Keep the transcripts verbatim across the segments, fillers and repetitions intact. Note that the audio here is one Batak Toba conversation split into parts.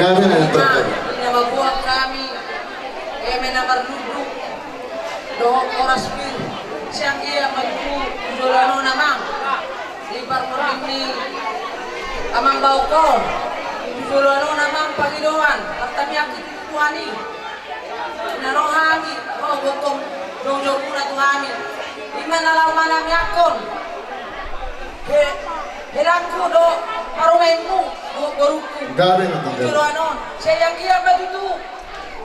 Amin, amin. Ima, ina mabuat hami, eme na marlundu, dohot horas pir, sian dia ma tutu tu joloan on amang. Di parmonding ni amang baokkon, tu joloan on amang pangidoan, partamiangku tu Tuhan i. Na ro hami, ro gokkon, jongjongmuna tu hami. Ima na laho manamiangkon. He, helangku dohot parumaenmu, dohot borungku. Gabe ma tonggo. Joloan on. Sai anggiat ma tutu.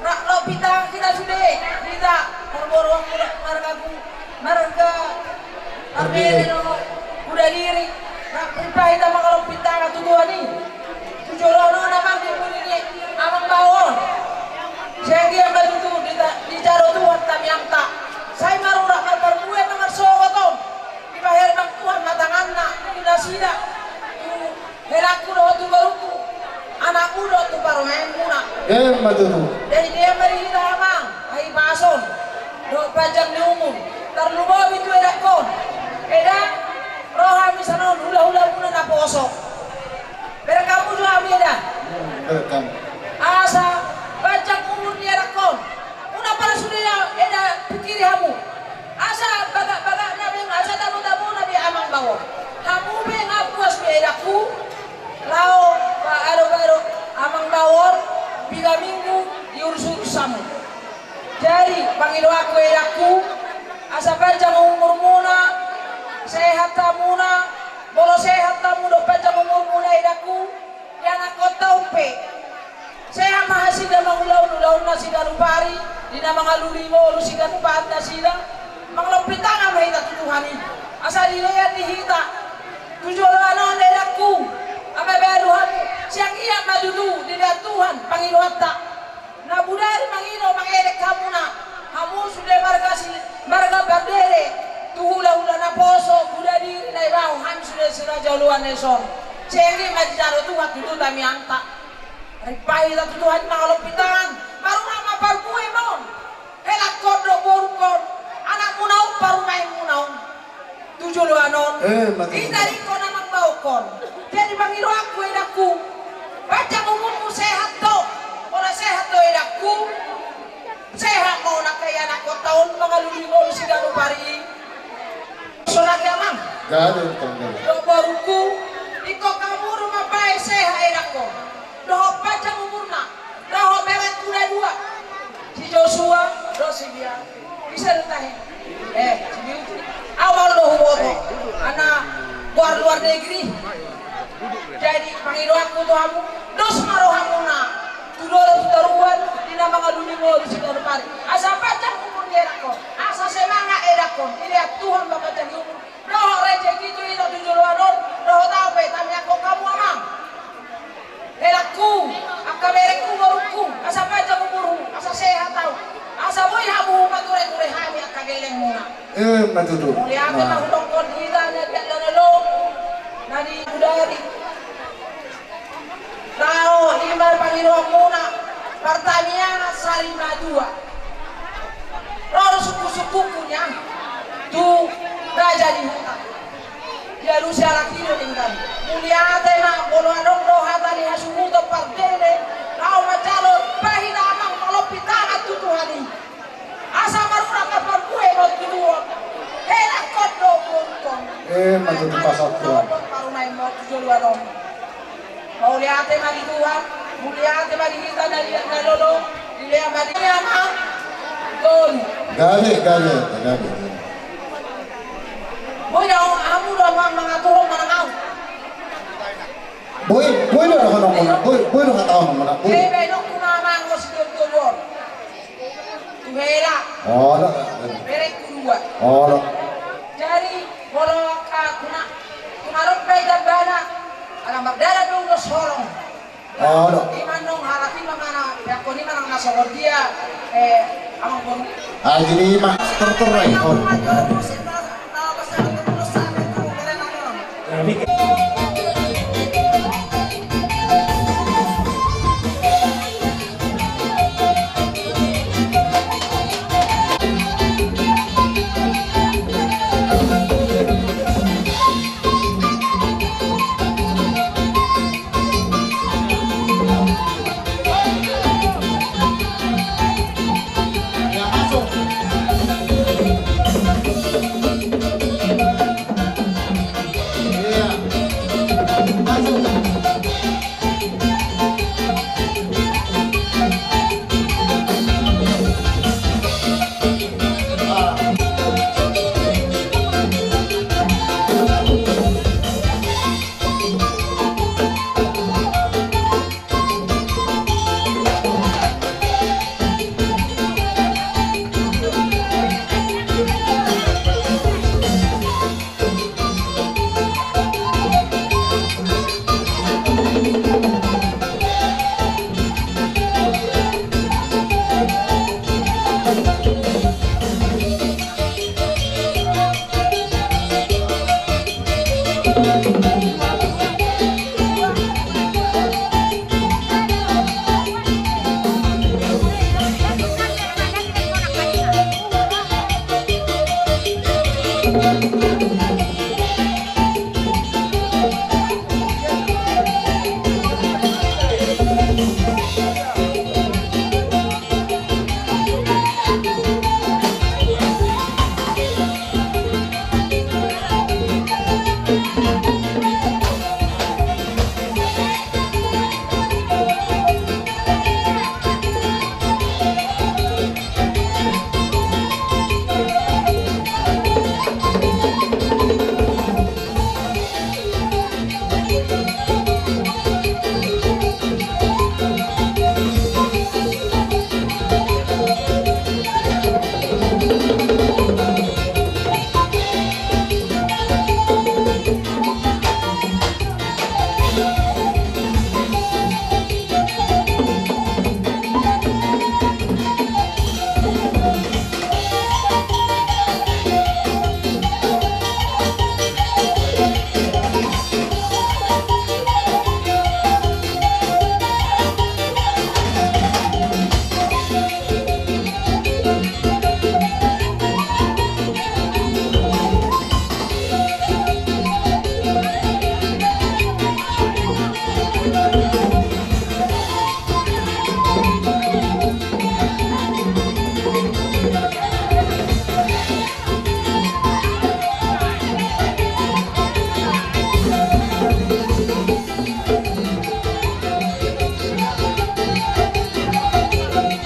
Ra, lompit tangan hita sude. Hita, parboruonku dohot margaku. Marga. Parbere dohot. Uda diri. Ra, ripa hita mangalompit tangan tu Tuhan i. Tu joloan on amang di pudi ni amang baokkon. Sai anggiat ma tutu di ta-, dijalo Tuhan tamiangta. Sai marurat marparbue ma marsogot on. Dipaherbang Tuhan ma tanganna, tu nasida, tu helangku dohot tu borungku, anakmu dohot tu parumaenmuna. Ima tutu. Jadi dia ma di hita amang, hahipason, dohot panjang ni umur, tarlumobi tu edangkon. Eda, ro hami sian on hulahulamuna naposo. Bereng hamu jo hami eda. Bereng hamu. Asa panjang umur ni edangkon. Unang pala sude eda pikiri hamu. Asa bagak-bagakna be, asa tabo-tabona be amang baokkon. Hamu be nga puas be edangku. Laho paadop-adop amang baokkon, piga minggu diurus-urus hamu. Jadi pangidoanku edangku, asa panjang umurmuna, sehat hamuna, molo sehat hamu dohot panjang umurmuna edangku, ianakhonta on pe. Sehat ma nasida mangulahon ulaonna siganup ari, di na mangalului ngolu siganup ari nasida, mangalompit tangan ma hita tu Tuhan i. Asa dilehon di hita, tu joloan on edangku, hababaru hamu, sai anggiat ma tutu, dilehon Tuhan, pangidoanta. Na bodari mangido mangelek hamuna, hamu sude marga si, marga parbere, tu hulahula naposo, uda diri Naibaho, hami sude siraja oloan na dison. Sai anggiat ma dijalo Tuhan tutu tamiangta. Ripa hita tu Tuhan mangalompit tangan, marurat ma parbue ma on. Helangkon dohot borungkon, anakmuna on, parumaenmuna on. Tu joloan on. Ima tutu. Hita dingkon amang baokkon. Jadi pangidoanku edangku. Panjang umurmu sehat do. Molo sehat do edangku. Sehat ma on angka ianakhonta on mangalului ngolu siganup ari. Sonari amang. Gabe tonggo. Dohot borungku. Ingkon hamu do mambahen sehat edangkon. Dohot panjang umurna. Dohot berengku na dua. Si Joshua, dohot si Bia. Ise do tahe? Eh, si Biuti. Au ma do huboto. Anak luar, luar negeri. Jadi, pangidoanku tu hamu. Dos ma rohamuna. Tu dolok tu toruan, di na mangalului ngolu siganup ari. Asa panjang umur ni edangkon. Asa semangat edangkon. Dilehon Tuhan ma panjang umur. Dohot rejeki tu hita tu joloan on, dohot au pe tamiangkon hamu amang. Helangku, angka berengku, borungku, asa panjang umurmu, asa sehat au. Asa boi hamu mature-ture hami angka gellengmuna. Ima tutu. Mauliate ma hudok di hita na di Andalolo, na di Budari. Laho, ima pangidoanmuna, partamiangan sari madua. Ro do sungkun-sungkunku nian tu raja ni huta. Dialusi halak i do denggan. Mauliate ma, molo adong do hata ni hasuhuton parbere, laho manjalo, bahen amang mangalompit tangan tu Tuhan i. Asa marurat ma parbue ma on tu joloan on. Helangkon dohot borungkon. Ima tutu, pasahat Tuhan. Parumaenmuna tu joloan on. Mauliate ma di Tuhan, mauliate ma di hita na di Andalolo, dilehon ma di amang. Tolu. Gabe, gabe, gabe. Boi do hamu do amang mangaturhon manang au? Boi, boi do dohononmuna, boi, boi do hatahonon muna, boi. Gabe do hamu amang, o si tolu on. Tu hela. Olo. Berengku dua. Olo. Jadi, molo angka tu na, tu na ro pe i tambana, ala mardalan do ulos holong. Olo. Ima nang halak i ma manang, peakhon i ma nang na songon dia, eh, amang boru. Ah, jadi ma, terter, eh. Olo.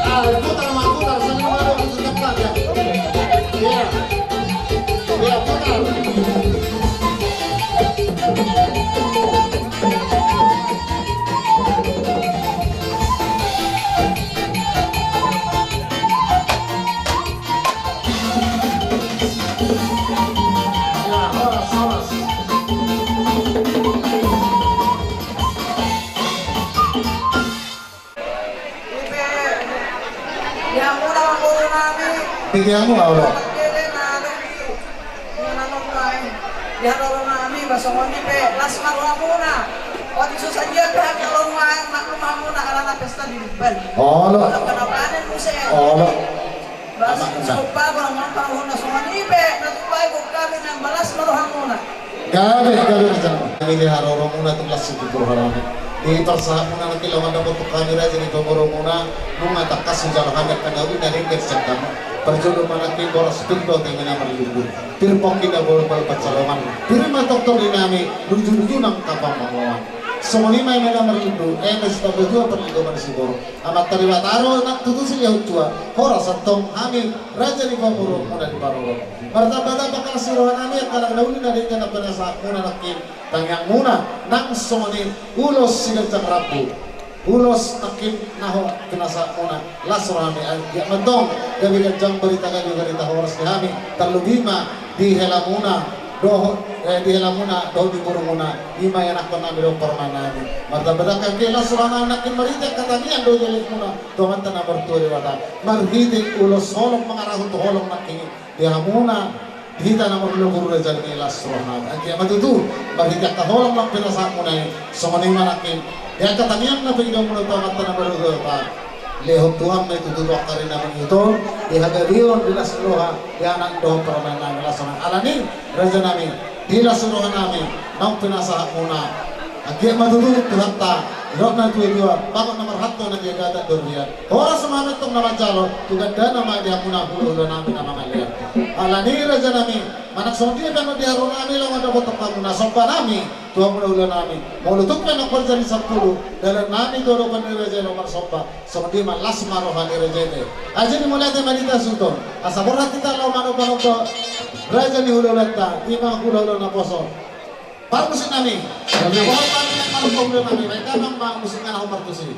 Ah, putar, Ma, putar, sambil malu, putar, putar, ya. Iya. Iya, putar. Ipe, di hamuna, boru nami. Di hamuna, olo. Di hamuna, boru nami, ba songon i pe, las ma rohamuna. Oti so sadia pe hami, olo, ma, maklum hamuna, alana pesta di Bali. Olo. Olo, olo, panen muse. Olo. Ba, amak, supaboa, amak, paruhutna songon i pe, na tupai gok hami, na las ma rohamuna. Gabe, gabe, raja. Hami di haroromuna tu las situtu rohanami. Di parsahatmuna nangkin laho mandapothon hami raja ni pamoruonmuna, nunga tangkas hujalo hami angka na uli na denggan sian hamu. Parjolo ma nangkin boras pir dohot eme na marlundu. Pir pongki na bolbol pansalongan. Pir ma tongtong ninami, luju-luju nang angka pamoruon. Songon i ma eme na marlundu, eme sitambatua parlinggoman siborok. Amanta Debata do na tutu silehon tua, horas antong hami raja ni pamoruonmuna di parorot. Martamba-tamba angka las ni rohanami, angka na uli na denggan na pinasahatmuna nangkin tangiangmuna, nang songon i ulos siganjang rambu. Ulos nangkin na ho pinasahatmuna, las rohami, anggiat ma antong gabe ganjang barita, gabe barita horas di hami, tarlumobi ma di helamuna dohot, eh, di helamuna dohot di borumuna, i ma ianakhonnami dohot parumaennami. Martamba-tamba angka las rohanami nangkin marhite angka tangiang dohot jolitmuna tu Amanta na martua Debata, marhite ulos holong mangarahon tu holong nangkin i di hamuna, di hita na marboru raja ni las rohanami. Anggiat ma tutu marhite angka holong na pinasahatmuna i, songon i ma nangkin di angka tangiang na paidomuna tu Amanta na martua Debata, lehon Tuhan ma i tutu tu angka ari na mangihut on, di hagabeon, di las ni roha, di anak dohot parumaennami, las rohanami. Alani, rajanami, di las ni rohanami naung pinasahatmuna, anggiat ma tutu Tuhanta, didok na tua-tua, bagot na marhalto na di agatan di robean. Horas ma hami antong na manjalo, tu gandana ma di hamuna hula-hulanami na mangalean. Alani, rajanami, manang songon dia pe annon di haroromuna laho mandapothon hamuna, sombanami tu hamuna hulanami. Molo tung pe annon horja ni sampulu, dalannami tu adopan ni raja i laho marsomba. Songon dia ma, las ma roha ni raja i. Aja ni mauliate ma di hita suhut on. Asa borhat hita laho manomba-nomba raja ni hula-hulanta, i ma hula-hula naposo. Parmusiknami. Jadi, bohal ma hami na manomba hulanami, baen damang ma musikna na hombar tusi.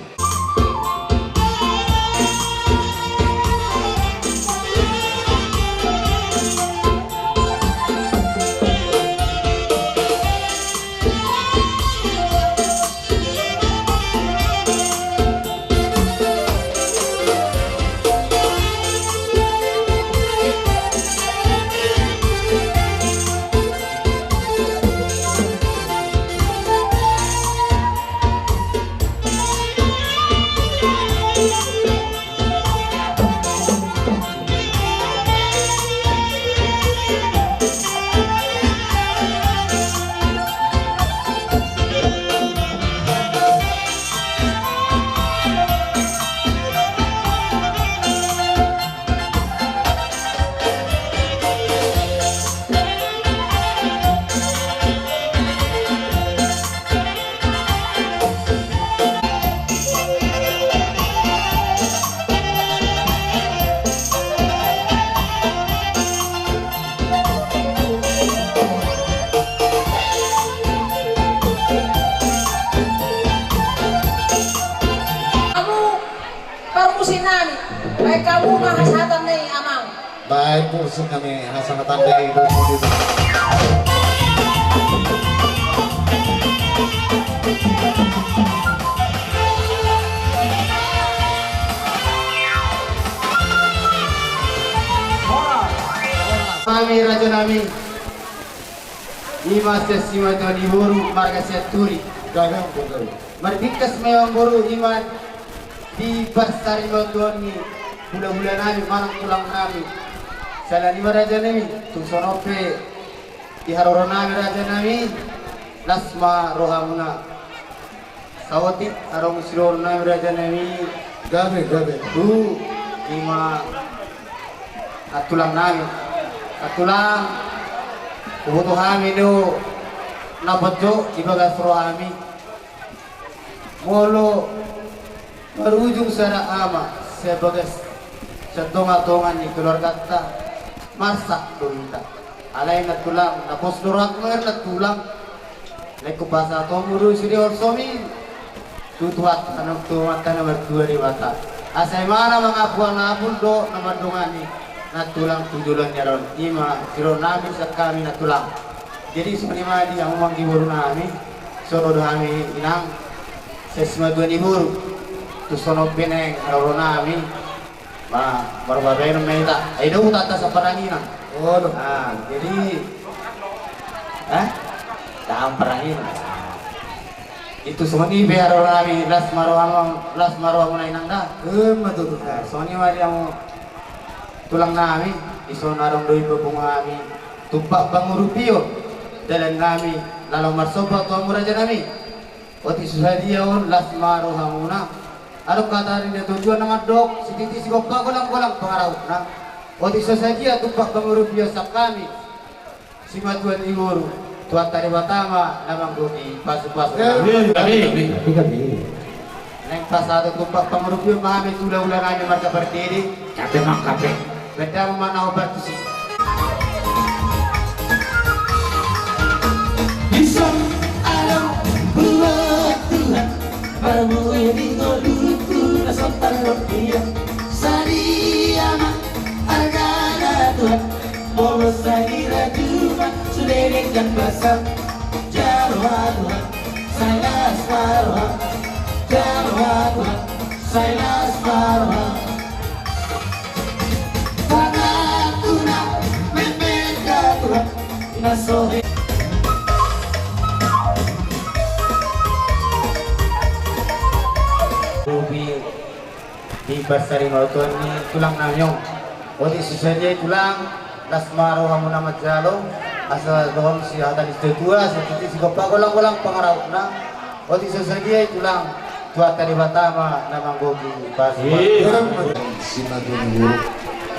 Baik, musik kami hasang tanda itu. Kami raja nami. Ima sian simatua ni boru marga Sianturi. Gabe, gabe. Marbingkas ma i amangboru ima di parsarimatua ni hulahula nami manang tulang nami. Sala ni ma raja nami, tung songon on pe di haroro nami raja nami, las ma rohamuna. Saotik adong sidohonon nami raja nami. Gabe, gabe. Tu ima nantulang nami. Nantulang, huboto hami do na ponjot di bagas roha nami. Molo marujung sada ama sian bagas sian tongatonga ni keluarganta, marsak do hita. Alai nantulang, na pos do rohangku manang nantulang. Naeng hupasahat hamu do sude holsomi tu Tuhanta, tu Amanta na martua Debata. Asa imana mangapualapul dohot na mandongani nantulang tu joloan ni ari on. Ima sidohonon nami sian hami nantulang. Jadi songon i ma di hamu amang di boru nami, songon do hami inang, sian simatua ni boru. Tung songon on pe naeng haroro nami. Ma, baru babenon ma hita. Ai do hutanta sian parangina. Oh, do. Ah, jadi, eh? Sian parangina. Itu songon i pe haroro nami, las ma rohamu, las ma rohamuna inang da. Eh, ma tutu. Ah, songon i ma di hamu tulang nami, dison adong do i pungu nami. Tumpak pangurupion, dalan nami, laho marsomba tu hamu raja nami. Otik so sadia on las ma rohamuna. Adong hata ni natuatua na mandok, sititi sigompa golanggolang pangarahutna. Otik so sadia tumpak pangurupion sian hami simatua ni boru, Tuhanta Debata ma na manggohi pasupasu. Eh, gabe, gabe. Naeng pasahaton tumpak pangurupion ma hami tu hulahula nami marga Pardede. Gabe ma, gabe. Bahen damang ma na hombar tusi. Dison adong buat Tuhan, marmuli ngolungku na songon dia. Sadia ma argana Tuhan, molo sai rajuma sude denggan basa. Jalo ma Tuhan. Sai las ma roha, jalo ma Tuhan, sai las ma roha. Tangan Tuhan, memeng Tuhan, na so he. Hobi. Di parsarimatua ni tulang nami on. Otik so sadia i tulang, las ma rohamuna manjalo, asa dohonon si hata ni situatua, sititi sigompa golanggolang pangarahutna. Otik so sadia i tulang, Tuhanta Debata ma na manggohi pasupasu. Simatua ni boru.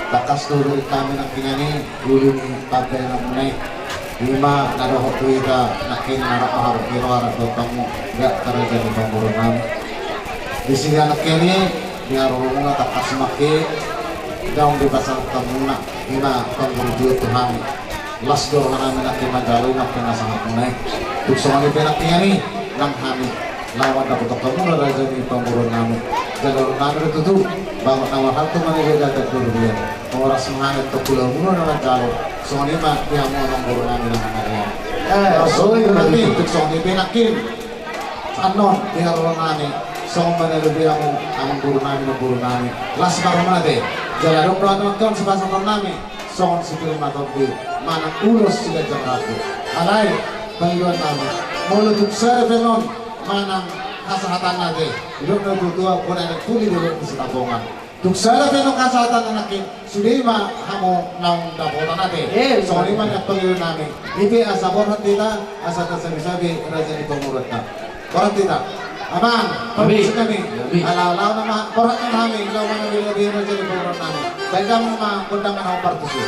Tangkas do di hami nangkiningan i, ulu ni pambahenanmuna i. Ima na dohot tu hita nangkin na rap maharap ni roha rap dohot hamu, raja ni pamoruon nami. Di sini nangkin i, di haroromuna tangkas ma i, daong dipasahat hamuna, ima pangurupion tu hami. Las do roha nami nangkin manjalo i nangkin na sahat muna i. Tung songon i pe nangkiningan i, nang hami. Laho mandapothon hamuna raja ni pamoruon nami. Jalo nami do tutu, bagot na marhalto ma niba i, gagat do robean. Horas ma hami tu hulahula na manjalo. Songon i ma di hamu amangboru nami na mangalehon. Eh, songon i ma di, tung songon i pe nangkin. Annon di haroro nami. Songon i ma di hamu amangboru nami, namboru nami. Las ma rohamuna ate. Jala adong do annon sipasahaton nami. Songon sipir na tondi manang ulos siganjang rambu. Alai pangidoan nami, molo tung sada pe annon manang hasahatanna ate, didok natuatua, bona adat puli di dolok ni Sitapongan. Tung sada pe annon hasahatanna nangkin, sude ma hamu naung dapotan ate. Eh, songon i ma nian pangidoan nami. I pe asa borhat hita, asa tarsabisabisa raja ni pamoruonta. Borhat hita. Amang, parmusik nami. Ala laho nama borhat nama hami, laho mana bila bila jadi borhat nami. Baik, damang ma gondang mana partusi.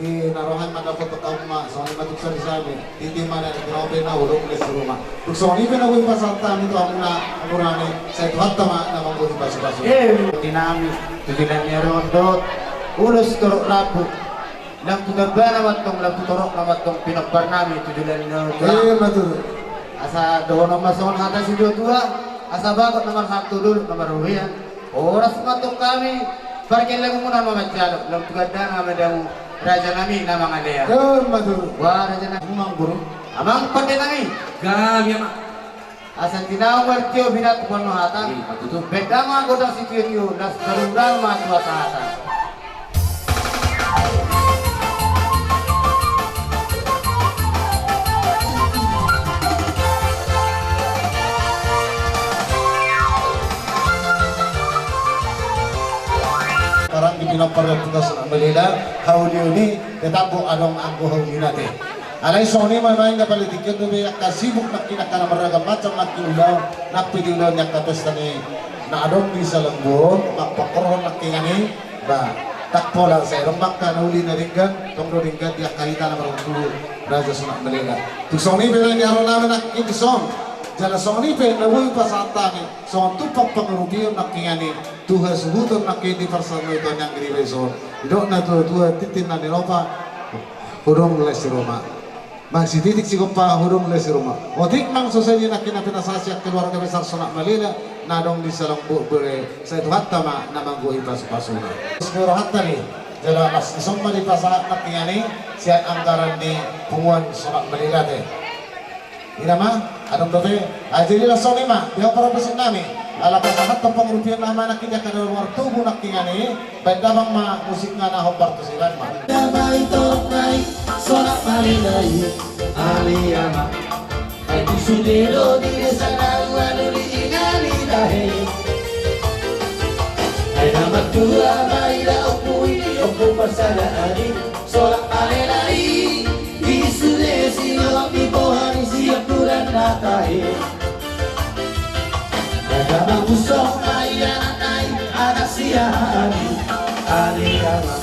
Di na roha i mandapothon hamu ma, songon i ma tung sari sari. Titi ma na di roha pe na hudung les ruma. Tung songon i pe na boi pasahat hami tu hamuna amang nami, sai Tuhanta ma na manggohi pasupasu. Eh, di nami, tu joloan ni ari on dohot ulos torop rambu. Lam tu tamba nama tong, lam tu torop nama tong, pinompar nami tu joloan ni ari on. Eh, betul. Asa dohonon ma songon hata ni situatua, asa bagot na marhaha tu dolok na marrobean. Horas ma tong hami, pargellenmuna ma manjalo, lam tu gandang hami damu, raja nami na mangalean. Betul. Wah, raja nami. Amang boru. Amang pande nami. Gabe, amang. Asa tinahu martio binat tu pandohan hata. Iya, betul. Baen damang godang sitiotio, las tarudang ma tu hata-hata. Paranggi pinompar, tugas na malela, haulion i tetap bo adong anggo haulina te. Alai songon i ma, naeng na pala tingki on dope angka sibuk nangkin angka na marragam macam nangkin ulaon, nang pe di ulaon ni angka pesta ni na adong di Salambua on, mangkorhon nangkiningan i, ba, ndang pola sai adong ma angka na uli na denggan, tong do denggan di angka hita na marhundul raja Sunak Malela. Tung songon i pe na ni aro nami nangkin dison, jala songon i pe na boi pasahat hami, songon tumpak pangurupion nangkiningan i, tu hasuhuton nangkin di parsahut ni anggi dison. Didok na tua-tua, tintin na niropa, hudung les ruma. Ba sititik sigompa, hudung les ruma. Otik nang so sadia nangkin na pinasahat sian keluarga besar Sunak Malela na adong di Salambua, bere, sai Tuhanta ma na manggohi pasupasuna. Seluruh hata ni, jala las dison ma dipasahat nangkiningan i sian anggaran ni punguan Sunak Malela te. Ina ma, adong dope, ah, jadi las songon i ma, dia para pesin nami, ala pasahathon pangurupion nama nangkin i angka na martubu nangkiningan i, baen damang ma musikna na hombar tusi, baen ma. Damai torop nai, Sunak Malela i, ale ama. Ai tu sude do di desa na ualu di ingan i tahe. Ai na martua ma ida ompu i, ompu parsadaan i. Sunak Malela i, i sude siolop ni boha ni siampudan na tahe. Raja mangusong ma i anak nai, anak siahaan i, ale ama.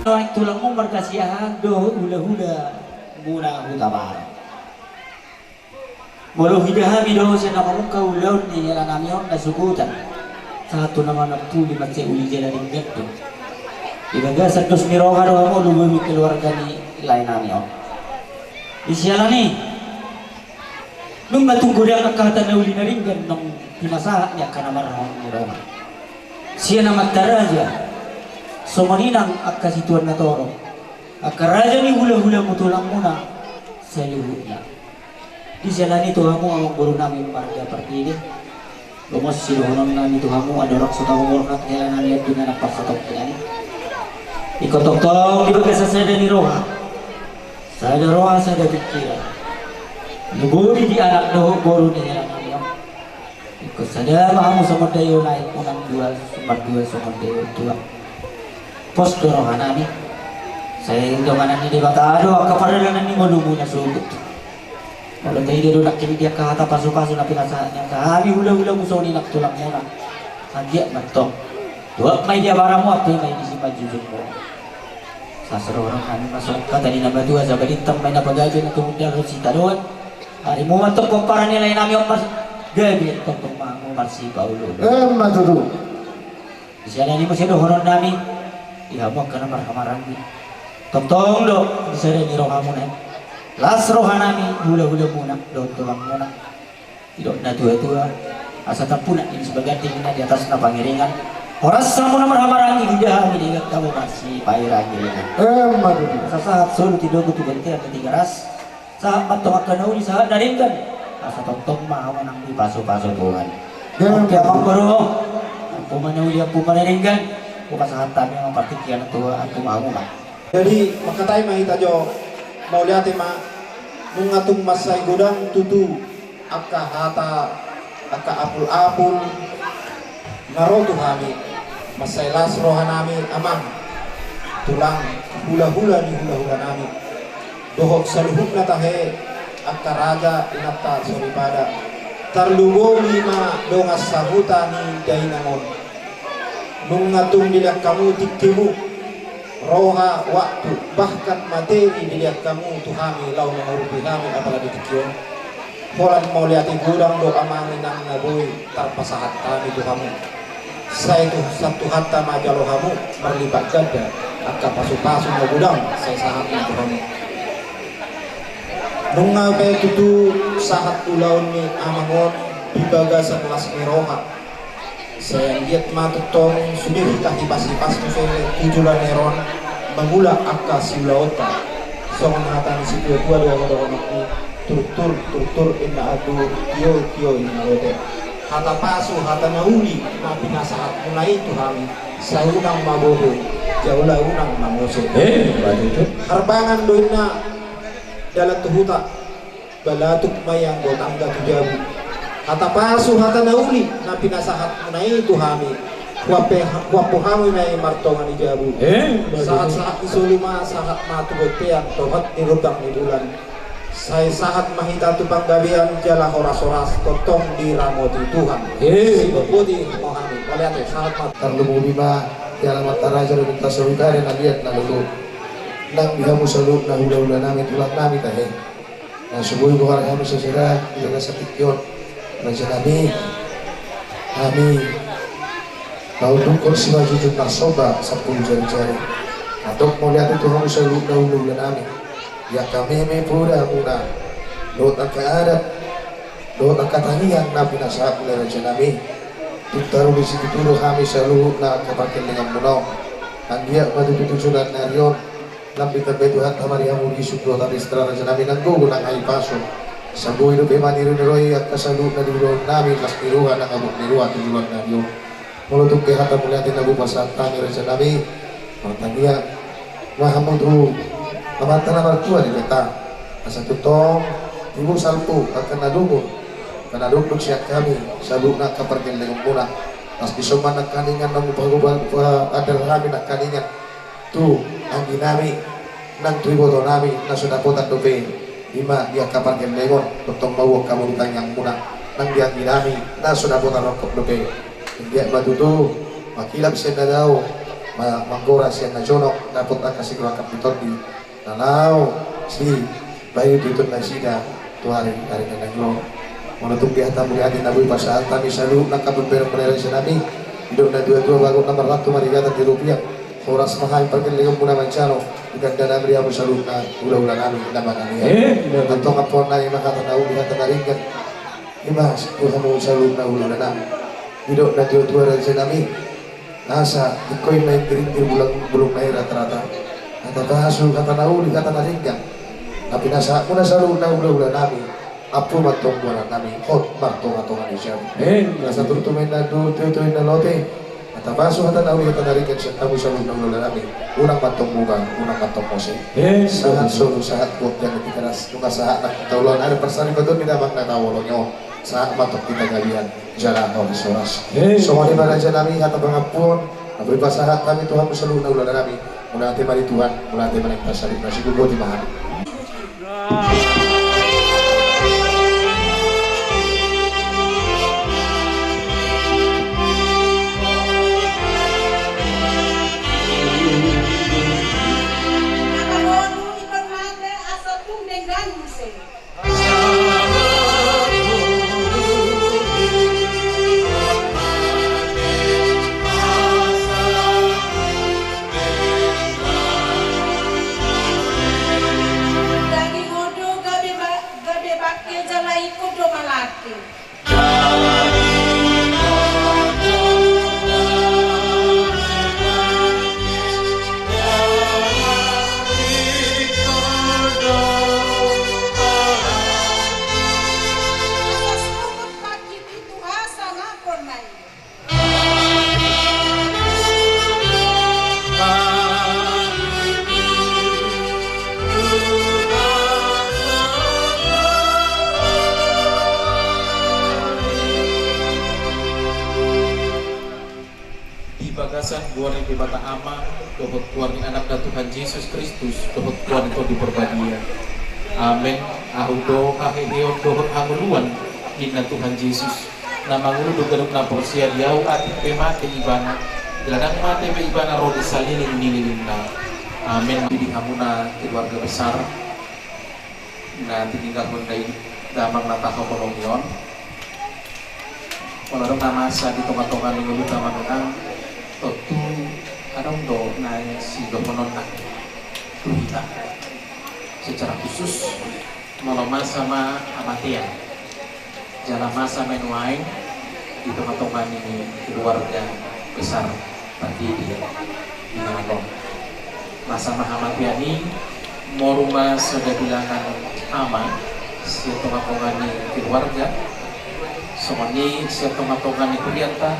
Naeng tulangmu marga Siahaan dohot hulahula muna Hutabarat. Molo huida hami do sian na mamungka ulaon ni hela nami on na sukutan, sahat tu na manampuli mansai uli jala denggan do. Di bagasan dos ni roha do hamu lumobi keluarga ni lae nami on. Di siala ni nunga tung godang angka hata na uli na denggan naung pinasahat ni angka na marhaha ni roha. Sian amanta raja, songon i nang angka situan na torop, angka raja ni hulahulamu tulangmuna saluhutna. Di siala ni tu hamu amangboru nami marga Pardede, lomo sidohonon nami tu hamu, andorang so tabo borhat hela nami on di na parsatongkinan i. Ingkon tongtong di bagasan sada ni roha, sada roha sada pikiran, lumobi di anak dohot boru ni hela nami on. Ingkon sada ma hamu songon daion aek, unang dua, mardua songon daion tuak. Pos do roha nami. Sai donganan ni Debata do angka pardalanan ni ngolumuna sogot. Molo taida do nangkin i di angka hata pasupasu na pinasahat ni angka hami hulahulamu songon i nang tulangmuna, anggiat ma tong tuak ma i di abaramu, ampe ma i di simanjujungmu. Sasro roha nami ma songon hata ni na matua, asa balintang ma i na pagabe na tumundalhon sitadoan. Arimu ma tong pomparan ni lae nami on margabe, tongtong ma hamu marsipaolooloan. Emma tutu. Di siala ni i muse dohonon nami di hamu angka na marhahamaranggi, tongtong do di sada ni rohamuna i. Las roha nami hulahulamuna dohot tulangmuna, didok na tuatua, asa tampunak ni bisbaganting na di atasna pangiringan. Horas hamu na marhahamaranggi, huida hami denggan hamu marsipairangiringan. Emma tutu. Asa sahat solu tinogu tu bontean na tigaras. Sahat ma tong angka na uli sahat na denggan, asa tongtong ma hamu nang dipasupasu Tuhan. Oke, amangboru, ampu ma na uli, ampu ma na denggan. Hupasahat hami ma partingkian tu ampu ma hamu ma. Jadi mangkatai ma hita jo, mauliate ma. Nunga tung mansai godang tutu angka hata, angka apulapul na ro tu hami. Mansai las roha nami amang, tulang, hulahula ni hulahula nami, dohot saluhutna tahe angka raja inanta soripada. Tarlumobi ma dongan sahuta ni dainang on. Nunga tung dilehon hamu tingkimu, roha, waktu, bahkan materi dilehon hamu tu hami laho mangurupi hami apala di tingki on. Holan mauliate godang do amang inang na boi tarpasahat hami tu hamu. Sai tu, sai tu hata ma jalo hamu marlipat ganda angka pasupasu na godang sai sahat ma tu hamu. Nunga pe tutu sahat ulaon ni amang on di bagasan las ni roha. Sai anggiat ma tongtong sude hita hipashipas muse tu joloan ni ari on mangula angka siulaonta. Songon hata ni situatua do dohononku, turtur turtur inna atur, tio tio inna lote. Hata pasu hata na uli na pinasahatmuna i tu hami, sai unang mabohe, jala unang mangose. Eh, baik itu. Harbangan do inna dalan tu huta. Balatuk ma i anggo tangga tu jabu. Hata pasu hata na uli na pinasahatmuna i tu hami, huampe, huampu hamu ma i martonga ni jabu. Eh, sahat-sahat ni solu ma, sahat ma tu bontean, tohat di rutang ni bulan. Sai sahat ma hita tu panggabean jala horas-horas tongtong diramoti Tuhan. Eh, siboti ma hami. Mauliate, sahat ma. Tarlumobi ma di alaman taraja do minta saudara na liat na lolo. Nang di hamu saluhutna hulahula nami, tulang nami tahe. Na so boi goar hami sasada di bagasan tingki on, raja nami, hami paundukkon simanjujung marsomba sampulu jari-jari. Antong mauliate tu hamu saluhutna hulahula nami. Di angka meme poda muna, dohot angka adat, dohot angka tangiang na pinasahatmuna raja nami. Tung taruli situtu do hami saluhutna angka pargellenganmuna on. Anggiat ma tutu tu joloan ni ari on. Lambin tambai Tuhanta ma di hamu di sundut abestra raja nami nang gogo nang hahipason. Sai boi dope maniru ni roha angka saluhutna di ulaon nami, las ni roha nang abot ni roha tu joloan ni ari on. Molo tung pe hata mauliate na boi pasahat hami raja nami, martangiang ma hamu tu Amanta na martua Debata, asa tongtong tibu salpu angka na dumur, angka na dumur sian hami saluhutna angka pargellenganmuna. Las ni sombana nangkaningan naung hupagobar, hupaandal hami nangkaningan tu anggi nami nang tu iboto nami na so dapotan dope, ima di angka pargellengon, tongtong mauhok hamu di tangiangmuna nang di anggi nami na so dapotan rongkop dope. Anggiat ma tutu mangkilap sian na dao, ma-, manggora sian na jonok, dapot angka sikorang ni tondi na laho sibahen tu nasida tu ari, ari na naeng ro. Molo tung di hatamu di hatimu na boi pasahat hami saluhutna angka pambahenan ni raja nami, didok natuatua, bagot na marlantu marhingatan di rupiah, horas ma hami pargellengonmuna manjalo di tandanami di hamu saluhutna hulahula nami na manganiaya. Eh, benar. Antong ampuon nami ma hata na uli hata na denggan, i ma tu hamu saluhutna hulahula nami. Didok natuatua raja nami, asa ingkon na inggiringgir bulung, bulung na i ratarata. Hata pasu, hata na uli, hata na denggan na pinasahatmuna saluhutna hulahula nami, ampu ma antong boanan nami, hot martongatonga ni siamun. Eh, asa turtu ma inna, turtu ma inna lote. Hata pasu, hata na uli, hata na denggan sian hamu saluhutna hulahula nami, unang ma antong muba, unang ma antong mose. Eh, sahat solu, sahat hot, jala tingki das, nunga sahat na taulon, ada parsaripeton ni damang na taulon on. Sahat ma antong hita gabe jala horas-horas. Eh. Songon i ma raja nami hata pangampuon na boi pasahat hami tu hamu saluhutna hulahula nami. Mauliate ma di Tuhan, mauliate ma di Tuhan, sipasada na sigugoti ma hami. Daging on do gabe ba-, gabe bangke jala ingkon do malangke. Di bagasan goar ni Debata Ama, dohot goar ni Anakna Tuhan Jesus Kristus, dohot goar ni Tondi Porbadia. Amen. Ahu do haheheon dohot hangoluan, ninna Tuhan Jesus. Na mangolu do ganup na porsea di Ahu, atik pe mate ibana, jala ndang mate be ibana ro di salelenglelengna. Amen. Di hamuna keluarga besar na tininggalhon damang na tahaholongi on. Molo adong na masa di tongatonga ni ngolunta manang, tontu adong do na sidohononna tu hita. Secara khusus, molo masa ma hamatean, jala masa ma nuaeng di tongatonga ni keluarga besar Pardede di Manado. Masa ma hamatean i, moru ma sada bilangan ama sian tongatonga ni keluarga, songon i sian tongatonga ni hurianta,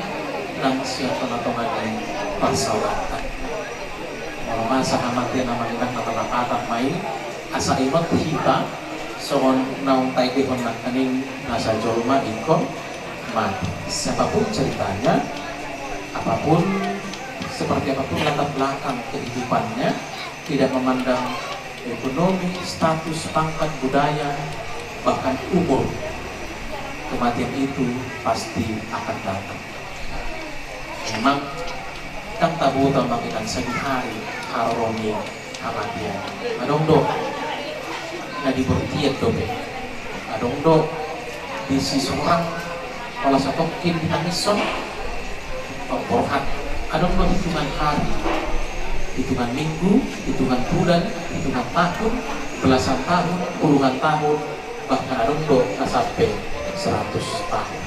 nang sian tongatonga ni parsaoranta. Molo masa hamatean, amang inang, na malapatan ma i, asa ingot hita songon naung taendehon nangkaning, nasa jolma ingkon mate. Siapapun ceritanya, apapun, seperti apapun latar belakang kehidupannya, tidak memandang ekonomi, status, pangkat, budaya, bahkan umur, kematian itu pasti akan datang. Memang, ndang taboto, amang inang, sadihari haroro ni hamatean. Adong do na di bortian dope. Adong do disi sorang, pola satongkin ditangishon, pamborhat. Adong do hitungan hari, hitungan minggu, hitungan bulan, hitungan tahun, belasan tahun, puluhan tahun, bahkan adong do na sampe seratus tahun.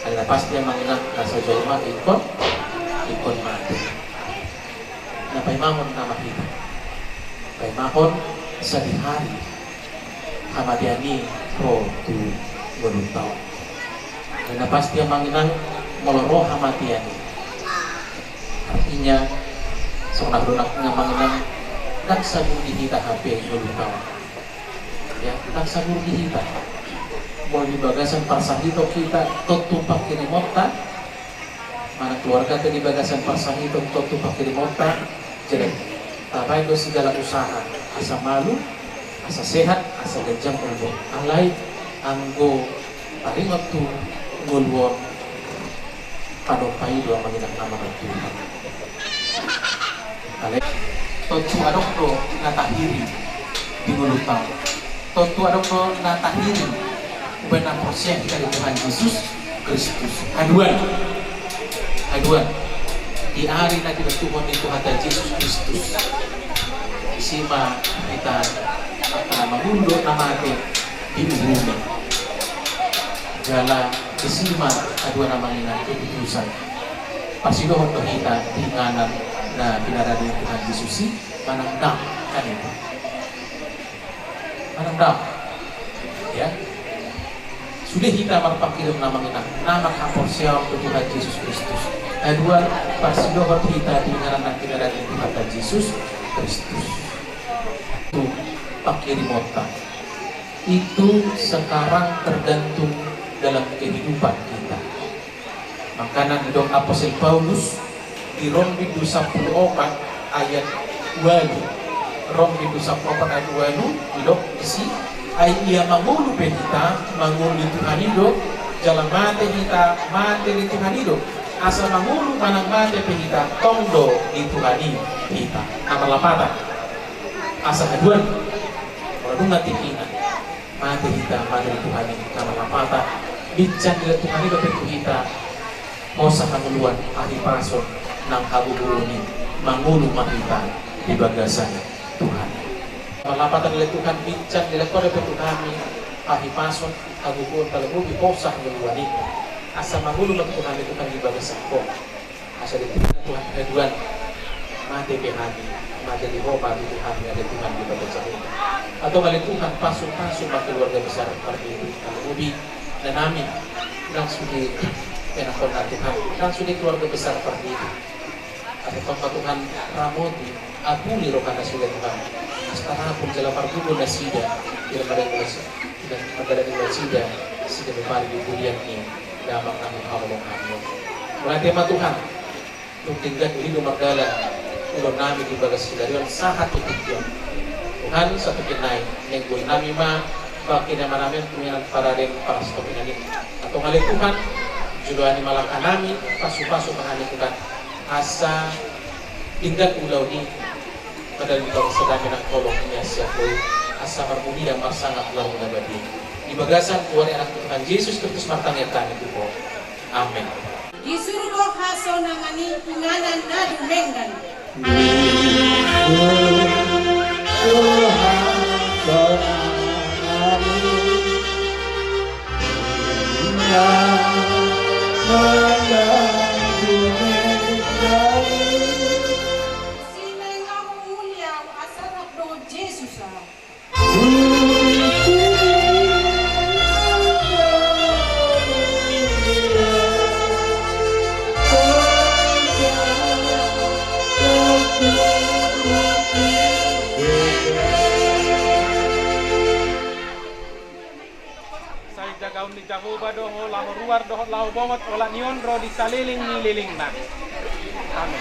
Alai na pasti, amang inang, nasa jolma ingkon, ingkon mate. Na paimahon nama hita, paimahon sadihari hamatean i ro tu ngolunta on. Alai na pasti, amang inang, molo ro hamatean i, artinya, songon na hudok nangkin, amang inang, ndang sagur di hita hape ngolunta on. Ya, ndang sagur di hita. Molo di bagasan parsahiton hita, tontu pangkirimonta, manang keluarganta di bagasan parsahiton, tontu pangkirimonta, jadi tabaen do segala usaha asa malum, asa sehat, asa ganjang umur. Alai anggo taringot tu ngolu on, panompa i do, amang inang, nama na Tuhan. Ale, tontu adong do na tahirim di ngolunta on. Tontu adong do na tahirim umbahen na porsea hita di Tuhan Jesus Kristus. Haduan. Haduan. Di ari na pinatuparon ni Tuhanta Jesus Kristus, disi ma hita angka na mangolu dohot na mate diuhumi. Jala disi ma haduan, amang inang, keputusan. Parsidohot do hita di inganan na pinarade ni Tuhan Jesus i manang dang, kan itu. Manang dang. Ya. Sude hita marpanghirim, amang inang, na marhaporseaon tu Tuhan Jesus Kristus. Haduan, parsidohot hita di inganan na pinarade ni Tuhanta Jesus Kristus. Tu panghirimonta. Itu sekarang tergantung dalam kehidupan kita. Makana didok Apostel Paulus di Rom bindu sampulu opat ayat ualu. Rom bindu sampulu opat ayat ualu, didok disi: Ai ia mangolu pe hita, mangolu di Tuhan i do, jala mate hita, mate di Tuhan i do. Asa mangolu manang mate pe hita, tong do di Tuhan i hita. Na marlapatan. Asa haduan, molo dung na tingkina mate hita, mate di Tuhan i, na marlapatan. Binsan dilehon Tuhan i dope tu hita hosa hangoluan, hahipason nang hagogoon i, mangolu ma hita di bagasan Tuhan i. Marlapatan dilehon Tuhan, binsan dilehon Ho dope tu hami hahipason, hagogoon, tarlumobi hosa hangoluan i. Asa mangolu ma tu hami Tuhan di bagasan Ho. Asa dilehon Tuhan haduan, mate pe hami, mate di Ho ma di hami, ale Tuhan, di bagasan Ho. Antong ale Tuhan, pasupasu ma keluarga besar Pardede, tarlumobi inanami, ndang sude ianakhonna Tuhan, ndang sude keluarga besar Pardede. Asa tong ma Tuhan ramoti, apuli roha nasida Tuhan. Asa tarapul jala margogo nasida, jala margogo nasida, jala margogo nasida, sida pe pari di pudian ni damang nami, haholongan nami. Mauliate ma Tuhan, tung denggan uli do mardalan ulaonnami di bagas sadari on sahat tu tingki on. Tuhan, satukinna i, naeng boanami ma bangke ni amanami on tu inganan parade parasatopinan i. Antong ale Tuhan, joloani ma langkanami, pasupasu ma hami Tuhan, asa denggan ulaon i, mardalan di bagas sadari nang holong ni sian Ho i, asa marmulia marsangap ulaon na badia. Di bagasan goar ni Anakmu Tuhan Jesus Kristus martangiang hami tu Ho. Amen. Di surgo hasonangan i, inganan na dumenggan. Sinai ahu mulia, asa rap dohot Jesus ahu. Sai jagaon ni Jahowa do ho laho ruar dohot laho bongot, olat ni on ro di saleleng ni lelengna. Amen.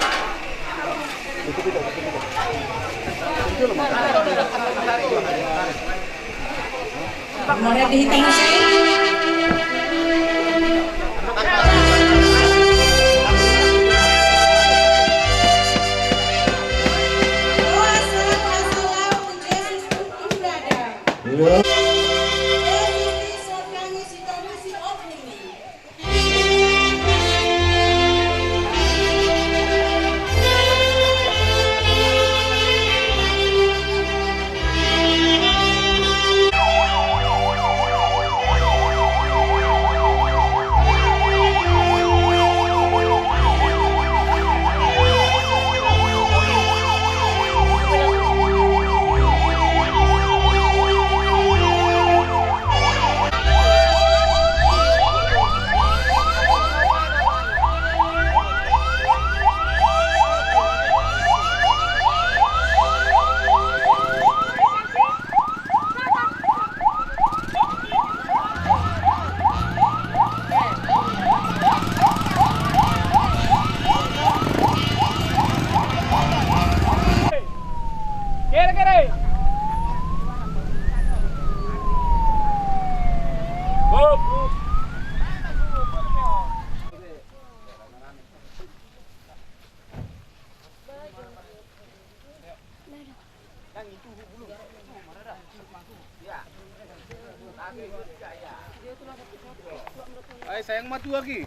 Ai, sayang ma tuak i.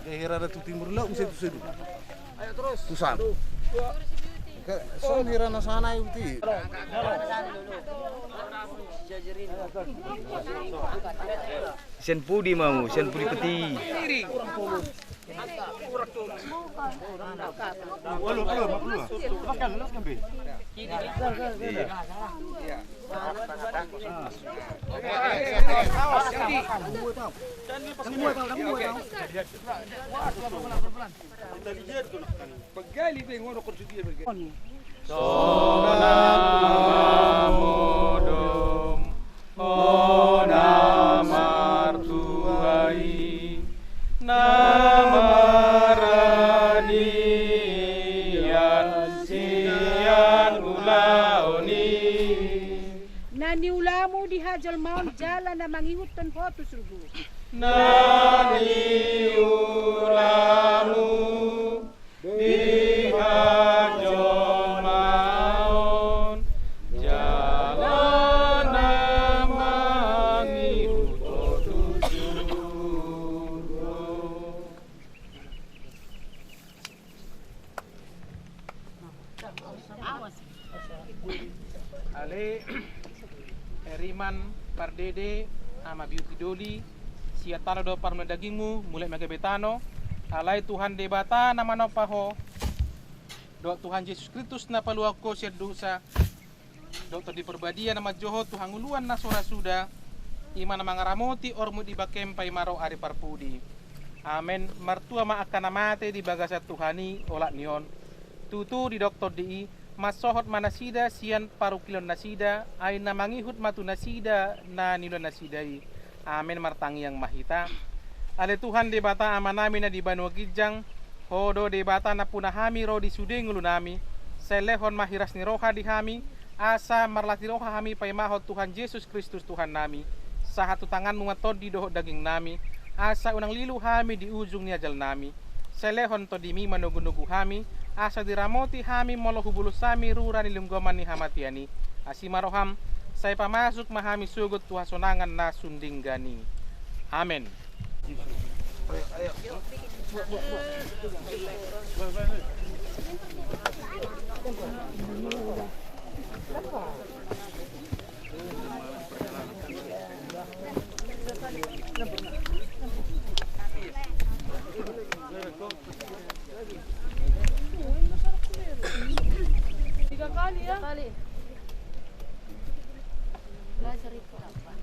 Dia hira na tu timur laut, muse tu sedu. Tu san. Son hira na sana i uti. Sian pudi ma hamu, sian pudi peti. Sonang modom, hona martua i, na maranian sian ulaon i. Na niulamu di hajolmaon jala na mangihuthon ho tu surgo. Na niulamu di hajolmaon jala na mangihut ho tu surgo. Ale, Heriman Pardede, Ama Biuti Doli, sian tano do parmula dagingmu, mulak ma gabe tano. Alai Tuhan Debata na manompa ho, dohot Tuhan Jesus Kristus na paluahon ho sian dosa, dohot Tondi Parbadia na manjou ho tu hangoluan na so ra suda, i ma na mangaramoti hormu di bagasan paima ro ari parpudi. Amen. Martua ma angka na mate di bagasan Tuhan i olat ni on. Tutu didok Tondi i, mansohot ma nasida sian parungkilon nasida, ai na mangihut ma tu nasida na niula nasida i. Amen. Martangiang ma hita. Ale Tuhan Debata Amanami na di banua ginjang, Ho do Debata nampuna hami ro di sude ngolunami, sai lehon ma hiras ni roha di hami, asa marlatih roha hami paimahon Tuhan Jesus Kristus Tuhannami, sahat tu tanganmu ma tondi dohot dagingnami, asa unang lilu hami di ujung ni ajalnami. Sai lehon tondimi manogunogu hami, asa diramoti hami molo hubolus hami rura ni linggoman ni hamatean i. Asi ma roham, sai pamasuk ma hami sogot tu hasonangan na sun denggan i. Amen. Tiga kali ya. Tiga kali.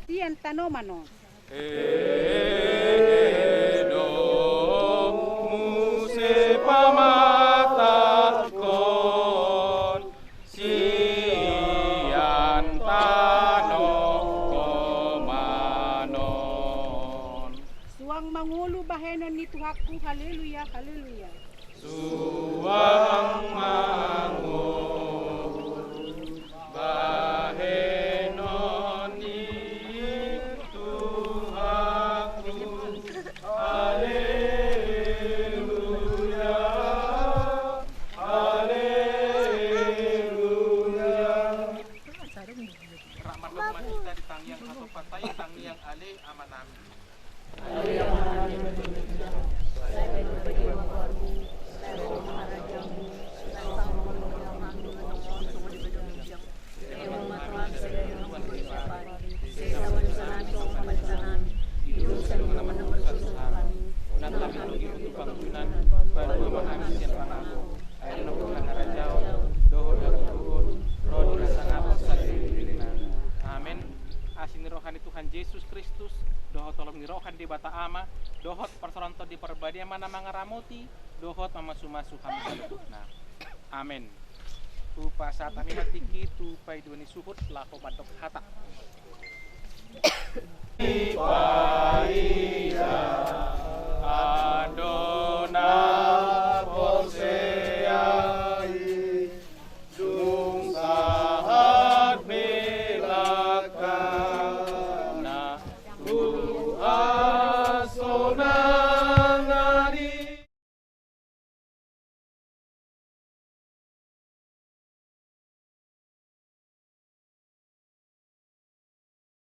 Sian tanoman on. Ehe do muse pamatangkon sian tano romanon. Suang mangolu bahenon ni Tuhanku, haleluya, haleluya. Suang mangolu bahenon ni Tuhanku. Haleluya, haleluya. Rahmat Tuhan kita di tangiang satu partai, tangiang ale amanami. Amen. Asi ni roha ni Tuhan Jesus Kristus, dohot holong ni roha ni Debata Ama, dohot parsaoran Tondi Parbadia ma na mangaramoti, dohot mamasumasu hami saluhutna. Amen. Hupasahat hami ma tingki tu paidua ni suhut laho mandok hata.